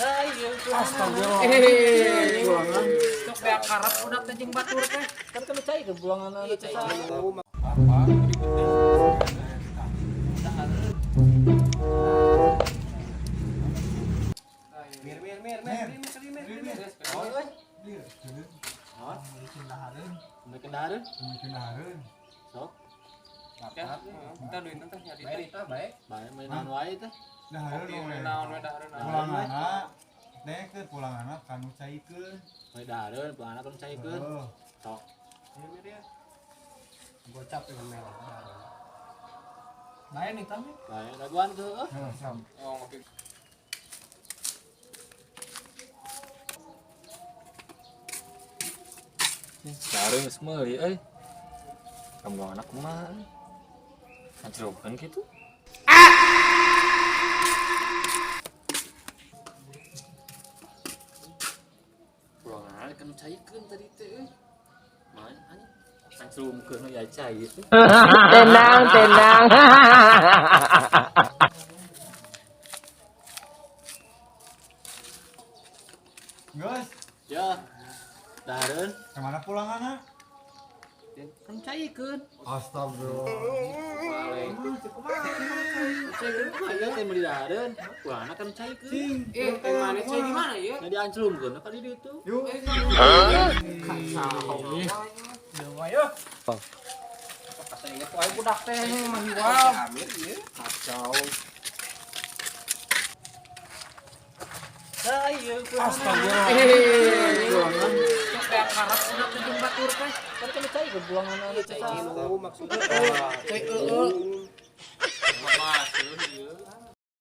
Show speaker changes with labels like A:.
A: Astagfirullah.
B: Eh,
A: Buangan.
B: Sok kayak karep budak teh jeung batur teh.
A: Kan kami cai ke buangan
B: Iya, cai.
C: Mir mir mir mir mir mir mir.
A: Bikin dahareun. Sok.
B: Kita duit teh nyari
C: Baik tah baik.
A: Bae main naon wae teh.
B: Naon we dahareun.
D: Pulangana dekeun pulangana kanu caikeun.
A: Main dahareun, pulangana kan caikeun.
D: Heuh.
A: Sok.
C: Mir ya. Gocap dengan merah.
B: Bae nih tah.
A: Bae daguan ke heuh.
D: Heuh, sam.
B: Oh, ngopi.
A: Dahareun geus meuli euy. Kamu anak kumaha euy? Ngacerupkeun kitu. Buangan kan caikeun tadi teh euy. Main anjing. Ngacerumkeun ya cai teh.
E: Tenang, tenang.
D: Geus,
A: Ya. Dahareun
D: kemana pulangana?
A: kan caikeun.
D: Astagfirullah.
A: Balik. Caikeun mah ieu teh meuli dahareun. Buangan kan caikeun.
B: Eh, mana cai di mana ya?
A: Nah dianclumkeun ka di ditu.
D: Yuk.
B: Kacau. Dewa ya. Kata inget wae budak teh mah hiwal.
C: Amir ieu.
B: Kacau.
D: Astagfirullah.
B: Eh, sok kayak karep budak teh jeung batur teh.
A: Kan kami cai ke buangan
B: Iya, cai
C: Itu maksudnya.
B: Cai eueuh.